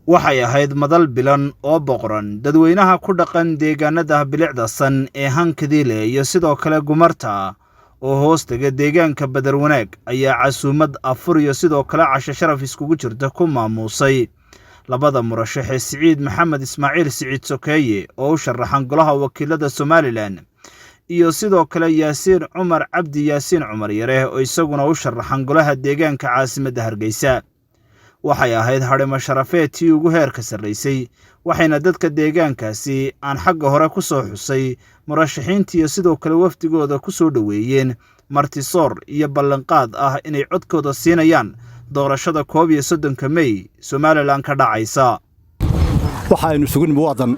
Waxay ahayd madal bilan oo boqoran. Dadweynaha ku dhaqan deegaanada bilicda san ee Hankadiile iyo sidoo kale Gumarta oo hoos taga deegaanka Badar Wanaag ayaa casuumad afur iyo sidoo kale casho sharaf iskugu jirta ku maamuusay labada murashax ee Siciid Maxamed Ismaaciil Siciid Sokeeye oo u sharaxan golaha wakiilada Somaliland iyo sidoo kale Yaasiin Cumar Cabdi Yaasiin Cumar Yare oo isaguna u sharaxan golaha deegaanka caasimadda Hargeysa. Waxay ahayd hadhimo sharafeed tii ugu heerka sarraysay, waxayna dadka deegaankaasi aan xagga hore ku soo xusay murashaxiintiiyo sidoo kale wafdigooda ku soo dhoweeyeen martisoor iyo ballanqaad ah inay codkooda siinayaan doorashada 31-ka Mey Somaliland ka dhacaysa. Waxa aynu isugu nimi waa dan.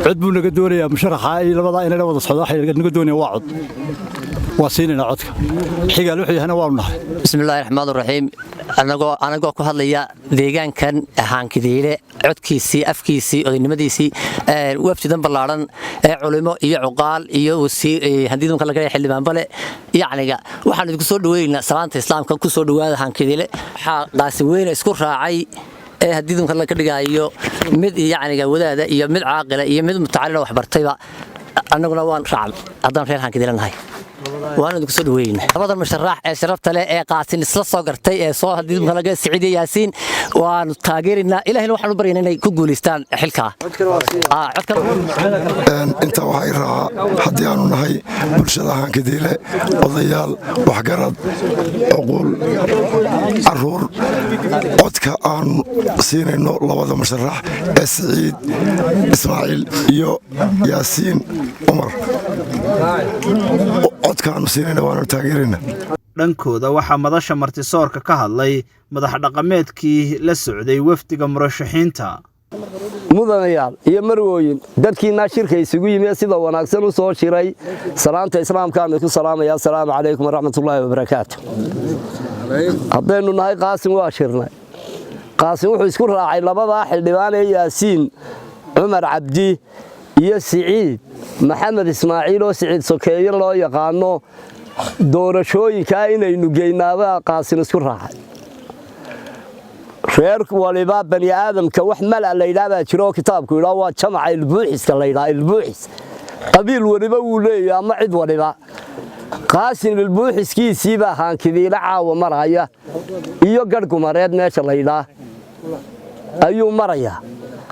Cod buu naga doonayaa musharaxa iyo labadaa inayna wada socdo. Waxay naga doonayaan waa cod, waa siinaynaa codka. Xigaal wuxuu yahana waanu nahay. Bismillahi raxmaan raxiim. Anagoo ku hadlaya deegaankan Haankidiile codkiisii, afkiisii, odaynimadiisii, wafdidan ballaadhan ee culimo iyo cuqaal iyo handiidunka laga xildhibaanbale, yacniga waxaan idinku soo dhaweynaynaa salaanta islaamka. Ku soo dhowaada Haankidiile. Waxaa Qaasim weyne isku raacay ee hadiidunka laga dhigaayo mid yacniga wadaada iyo mid caaqila iyo mid mutacalina waxbartayba, annaguna waan raacnay haddaan reer Haankidiile nahay, waanu idinku soo dhaweynaa. Labada musharax ee sharafta leh ee Qaasin isla soo gartay ee soo hadiidunka laga Siciid iyo Yaasiin waanu taageeraynaa. Ilaahina waxaan u baryaynaa inay ku guulaystaan xilkaa. Intaa waxaa i raacaa, haddii aanu nahay bulshada Haankidiile, odayaal, waxgarad, cuquul, caruur, codka aanu siinayno labada musharax ee Siciid Ismaaciil iyo Yaasiin Cumar. Codkaanu siinayna waanu taageerayna. Dhankooda waxaa madasha martisoorka ka hadlay madax dhaqameedkii la socday wafdiga murashaxiinta. Mudanayaal iyo marwooyin, dadkiinaa shirka isugu yimi ee sida wanaagsan u soo shiray, salaanta islaamkaan idinku salaamaya. Asalaamu calaykum waraxmatullaahi wabarakaatu. Haddaynu nahay Qaasim, waa shirnay. Qaasim wuxuu isku raacay labadaa xildhibaan ee Yaasiin Cumar Cabdi iyo Siciid Maxamed Ismaaciil oo Siciid Sokeeye loo yaqaano. Doorashooyinkaa inaynu geynaabaa Qaasin isku raacay. Reer waliba, bani aadamka wax mala la yidhaah baa jiro oo kitaabku yidhaa, waa jamaca ilbuuxiska la yidhaha. Ilbuuxis qabiil waliba wuu leeyahay ama cid waliba. Qaasin ilbuuxiskiisiibaa Haankidiila caawa maraya iyo Garhgumareed meesha la yidhaah ayuu marayaa.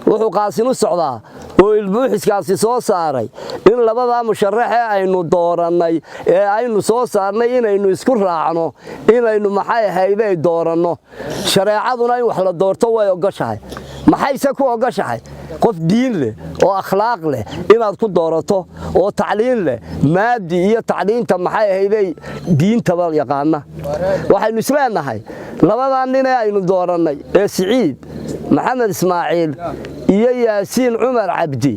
Wuxuu Qaasin u socdaa oo ilbuuxiskaasi soo saaray in labadaa musharaxee aynu doorannay ee aynu soo saarnay inaynu isku raacno, inaynu maxay ahayday dooranno. Shareecaduna in wax la doorto way ogoshahay. Maxayse ku ogoshahay? Qof diin leh oo akhlaaq leh inaad ku doorato oo tacliin leh, maadi iyo tacliinta maxay ahayday diintaba yaqaana. Waxaynu isleenahay labadaa nin ee aynu doorannay ee Siciid Maxamed Ismaaciil iyo Yaasiin Cumar Cabdi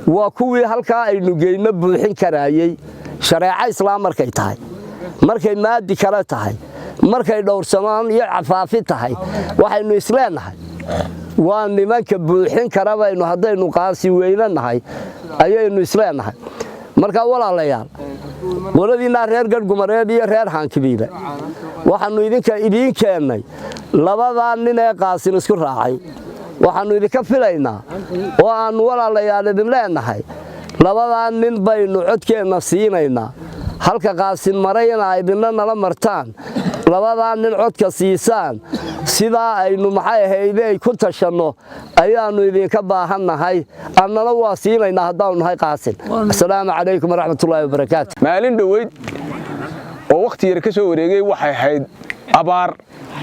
waa kuwii halkaa aynu geyno buuxin karaayey, shareeco islaam markay tahay, markay maadi kale tahay, markay dhowrsamaan iyo cafaafi tahay. Waxaynu isleenahay waa nimanka buuxin kara baynu, haddaynu Qaasi weyne nahay, ayaynu isleenahay. Marka walaalayaal, qoladiinnaa reer Garhgumareed iyo reer Haankibiile, waxaannu idinka idiin keennay labadaa nin ee Qaasin isku raacay. Waxaannu idinka filaynaa oo aannu walaalayaal idin leenahay, labadaa nin baynu codkeenna siinaynaa. Halka Qaasin marayna idinna nala martaan, labadaa nin codka siisaan, sidaa aynu maxay ahaydey ku tashanno ayaannu idinka baahannahay. Annana waa siinaynaa haddaanu nahay Qaasin. Asalaamu calaykum waraxmatullaahi wabarakaatu. Maalin dhoweyd oo wakhti yar ka soo wareegay, waxay ahayd abaar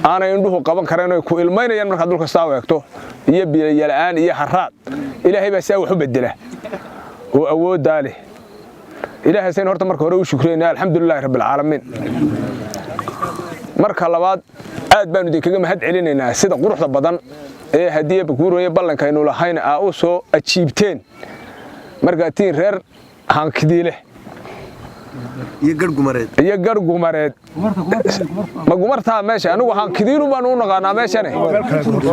aanay indhuhu qaban karayn oy ku ilmaynayaan markaad dhulka saa u eegto, iyo biyola'aan iyo haraad. Ilaahay baa saa wax u bedela oo awooddaa leh. Ilaahaysaynu horta marka hore u shukrayna, alxamdulilaahi rabbilcaalamiin. Marka labaad, aad baanu idinkaga mahad celinaynaa sida quruxda badan ee haddii bakuurooye ballankaynu lahayn aa u soo ajiibteen markaa tiin reer Haankidiile iyo Garhgumareed. Ma Gumartaa meesha? Anigu Haankidiilu baanu u naqaanaa meeshane.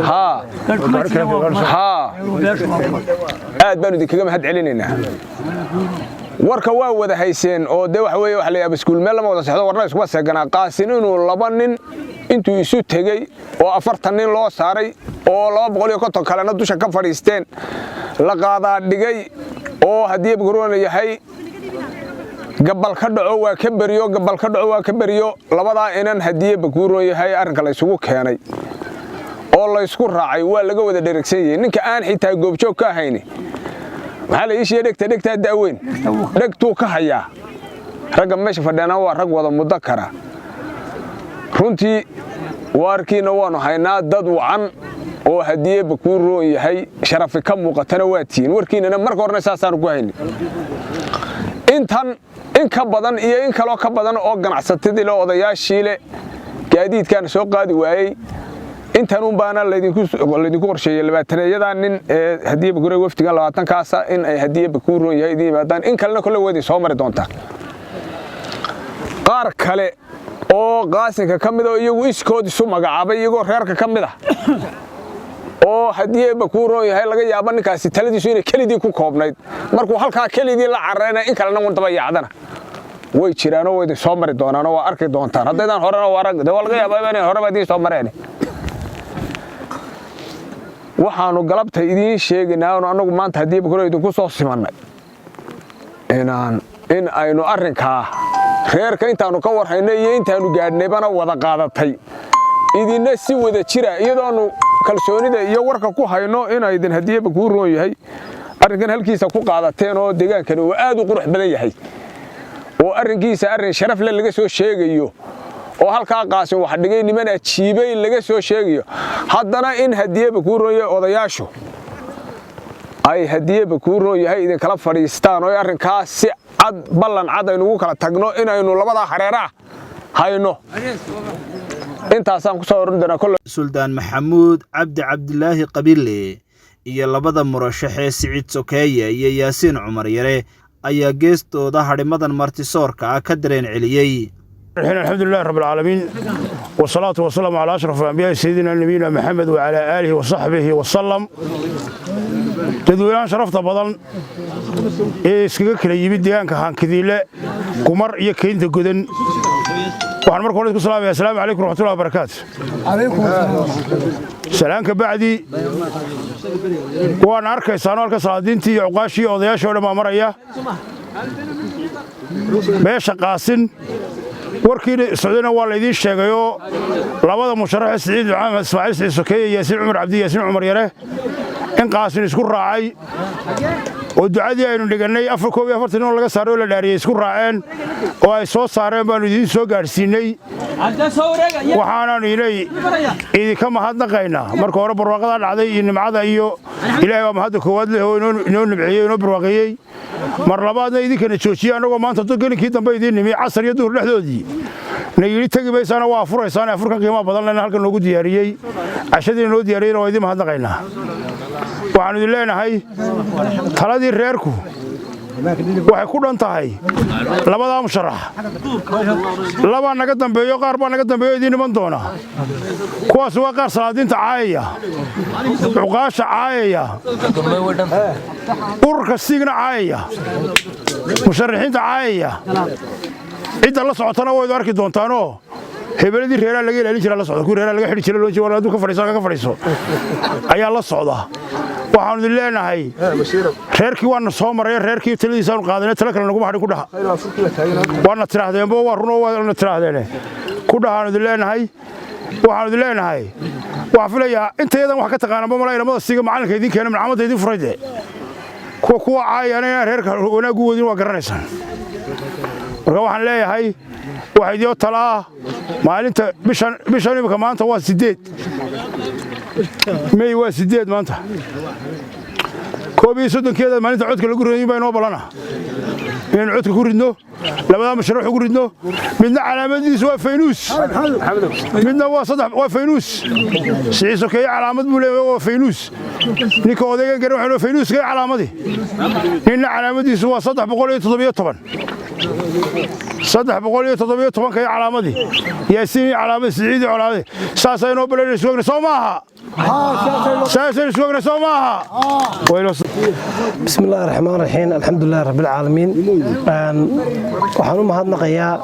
Haa, haa, aad baanu idinkaga mahad celinaynaa. Warka waa wada hayseen oo dee waxa weeye waxa la yidhaha iskuul meel lama wada sexdo, warna iskuma seeganaa. Qaasin inuu laba nin intuu isu tegey oo 40 nin loo saaray oo 250 kalena dusha ka fadhiisteen la qaadaa dhigay, oo haddii abgaroona yahay gabal ka dhaco waa ka beriyo, gabal ka dhaco waa ka beriyo, labadaa inan haddii bakuuron yahay arrinka la isugu keenay oo laysku raacay waa laga wada dheregsan yahay. Ninka aan xitaa goobjoog ka ahayni, maxaa la iishiya, dhegta dhegtaa da'weyn dhegtuu ka hayaa. Ragga meesha fadhiyana waa rag wada muddo kara. Runtii waarkiina waannu haynaa, dad wacan oo haddii bakuuroon yahay sharafi ka muuqatana waa tihiin. Warkiinana marka horena saasaanu ku haynin. Intan in ka badan iyo in kaloo ka badan oo ganacsatadii leh, odayaashii leh, gaadiidkaana soo qaadi waayey, intan un baana laydinku qorsheeyey 20-eeyadaa nin ee haddii bakure wafdigan 20-kaasa in ay haddii bakuuroon yahay idin yimaadaan. In kalena kolle waa idin soo mari doontaa. Qaar kale oo Qaasinka ka mid oo iyagu iskood isu magacaabay, iyagoo reerka ka mid ah, oo haddii bakuuroon yahay laga yaabo ninkaasi taladiisu inay kelidii ku koobnayd, markuu halkaa kelidii la cararayna in kalena un daba yaacdana way jiraanoo way idin soo mari doonaanoo waa arki doontaan. Haddaydaan horena waa arag, dee waa laga yaabaa inay horeba idiin soo mareen. Waxaanu galabta idiin sheegaynaa oonu annagu maanta haddii bakuuro idinku soo simannay inaan in aynu arrinkaa reerka intaannu ka warhaynay iyo intaannu gaadhnaybana wada qaadatay, idinna si wada jira, iyadoonu kalsoonida iyo warka ku hayno inaydin hadiyaba kuu roon yahay arrinkan halkiisa ku qaadateen, oo deegaankani uu aad u qurux badan yahay oo arrinkiisa arrin sharaf leh laga soo sheegayo, oo halkaa Qaasin wax dhigay niman ajiibay laga soo sheegayo, haddana in hadiyaba kuu roon yahay odayaashu ay hadiyaba kuu roon yahay idinkala fadhiistaan oo arrinkaas si cad, ballan cad aynu ugu kala tagno inaynu labadaa hareeraha hayno. Intaasaan ku soo oran doonaa kolle. Suldaan Maxamuud Cabdi Cabdilaahi Qabile iyo labada murashax ee Siciid Sokeeye iyo Yaasiin Cumar Yare ayaa geestooda hadhimadan martisoorka ah ka dareen celiyey. الحمد لله رب العالمين، والصلاة والسلام على أشرف الأنبياء سيدنا نبينا محمد وعلى آله وصحبه وسلم. Dadweynahan sharafta badan ee iskaga kala yimid deegaanka Haankidiile, Qumar iyo Keynta Godan, waxaan marka hore isku salaamaya: Asalaamu calaykum raxmatullahi wabarakaatu. Salaan ka bacdi, waana arkaysaano halka salaadiintii iyo cuqaashii iyo odayaashii oo dhan baa maraya beesha Qaasin. Warkiina socdayna waa laydiin sheegayoo labada musharaxe Siciid Maxamed Ismaaciil, Siciid Sokeeye, Yaasiin Cumar Cabdi, Yaasiin Cumar Yare, in Qaasin isku raacay oo ducadii aynu dhigannay 41 nin oo laga saaray oo la dhaariyey isku raaceen oo ay soo saareen baannu idiin soo gaadhsiinnay. Waxaanaannu inay idinka mahadnaqaynaa marka hore barwaaqadaa dhacday iyo nimcada, iyo Ilaahay baa mahadda koowaad leh oo inoo nimceeyey, inoo barwaaqeeyey. Mar labaadna idinkana joojiyey annagoo maanta gelinkii dambe idiin nimi, casar iyo duhur dhexdoodii na yidhi tegi maysaana, waa afuraysaan, afurkan qiimaha badan lena halkan noogu diyaariyey, cashadiina noo diyaariyeyna waa idiin mahadnaqaynaa. Waxaannu idin leenahay taladii reerku waxay ku dhan tahay labadaa musharax. Labaa naga dambeeyo, qaar baa naga dambeeyo idiin iman doona. Kuwaas waa qaar salaadiinta caayaya, cuqaasha caayaya, ururka siigna caayaya, musharaxiinta caayaya. Cidda la socotana waydu arki doontaanoo hebeladii reeraa laga ilaalin jira la socda, kuwii reeraa laga xidhi jira loo jeedo hadduu ka fadhiiso ka fadhiiso ayaa la socda. Waxaanu idin leenahay reerkii waana soo maray, reerkii taladiisaanu qaadanay, talo kale naguma hadhin. Ku dhaha waana tidhaahdeenbo, waa runoo waana tidhaahdeene, ku dhahaanu idin leenahay. Waxaanu idin leenahay, waxaan filayaa intayadan wax ka taqaananba mala ilamada siiga macallinka idiin keena malcamadda idiin furay dee kuwa caayana inaan reerka wanaag u wadin waa garanaysaan. Marka waxaan leeyahay waxa idioo tala ah maalinta bishan imika maanta waa 8 Mey, waa 8 maanta, 31-keeda maalinta codka lagu ridayin baa inoo ballana inaynu codka ku ridno, labadaa mashruuc ugu ridno. Midna calaamadiisu waa faynuus, midna waa saddex, waa faynuus. Siciid Sokeeye calaamad buu leeyahay, waa faynuus. Ninka odaygan garan waxaa faynuuska calaamadii. Ninna calaamadiisu waa 317, 317-ka iyo calaamadii Yaasiin iyo calaamadii Siciid iyo calaamadii. Saasaa inoo balanaysu ogna, soo maaha? Saasaynu isku ogna, soo maaha? بسم الله الرحمن الرحيم، الحمد لله رب العالمين. Waxaan u mahadnaqayaa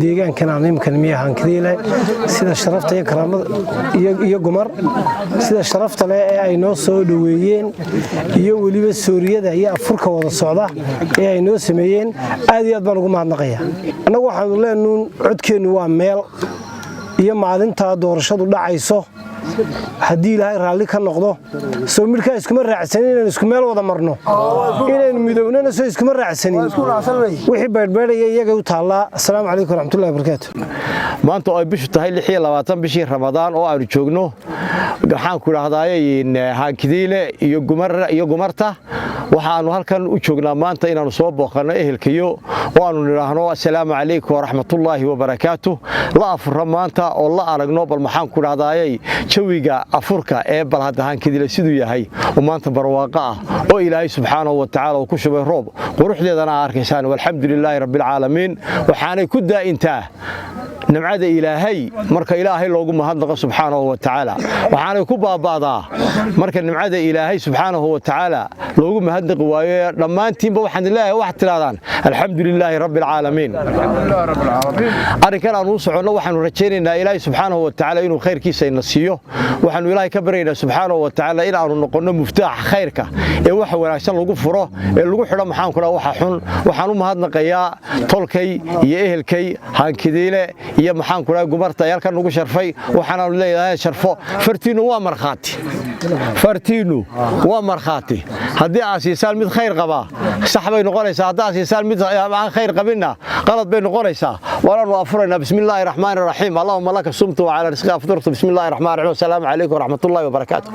deegaankan aan imkan miya Hankadiile, sida sharafta iyo karaamada iyo Gumar, sida sharafta leh ee ay noo soo dhoweeyeen, iyo weliba sooriyada iyo afurka wada socda ee ay noo sameeyeen. Aad iyo aad baan ugu mahadnaqayaa. Annagu waxaanu leenuun codkeennu waa meel iyo maalintaa doorashadu dhacayso, haddii Ilaahay raalli ka noqdo. Soo midhkaa iskuma raacsanin inaynu isku meel wada marno, inaynu midownana? Soo iskuma raacsanin? Wixii baydhbaydhaya iyagay u taallaa. Asalaamu calaykum waraxmatullahi wabarakaatu. Maanta oo ay bishu tahay 26 bishii Ramadaan oo aanu joogno, waxaan ku idhaahdaaye, Haankidiile iyo Gumarta, waxaannu halkan u joognaa maanta inaannu soo booqanno ehelkayo oo aanu nidhaahno assalaamu calaykum waraxmatullaahi wabarakaatu, la afurro maanta oo la aragno bal, maxaan ku idhahdaayey, jawiga afurka ee bal hadda Haankidiile siduu yahay oo maanta barwaaqo ah oo Ilaahay subxaanahu wa tacaala uu ku shubay roob, quruxdeedana aa arkaysaan. Walxamdu lilaahi rabbilcaalamiin. Waxaanay ku daa'intaa nimcada Ilaahay marka Ilaahay loogu mahadnaqo subxaanahu wa tacaala, waxaanay ku baaba'daa marka nimcada Ilaahay subxaanahu wa tacaala loogu mahadnaqi waayo. Dhammaantiinba waxaan leeyahay, waxaad tidhahdaan alxamdu lilaahi rabbi alcaalamiin. Arrinkan aan uu soconno, waxaanu rajaynaynaa Ilaahay subxaanahu wa tacaala inuu khayrkiisa ina siiyo. Waxaanu Ilaahay ka baryaynaa subxaanahu wa tacaala in aanu noqonno muftaaxa khayrka ee waxa wanaagsan lagu furo ee lagu xidho, maxaan ku dhaha, waxa xun. Waxaan u mahadnaqayaa tolkay iyo ehelkay Haankidiile iyo, maxaan ku dhaha, Gumarta ee halkan nugu sharfay. Waxaanaanu leeyahay sharfo. Fartiinnu waa markhaati, fartiinnu waa markhaati. Haddii aad siisaan mid khayr qabaa, sax bay noqonaysaa. Haddii aad siisaan mid aan khayr qabinna, qalad bay noqonaysaa. Waanaanu afuraynaa. Bismi illaahi raxmaani raxiim. Allahuma laka sumtu wacalaa risqi afdartu. Bismi illaahi raxmaani raxiim. Wasalaamu calaykum waraxmatullaahi wabarakaatu.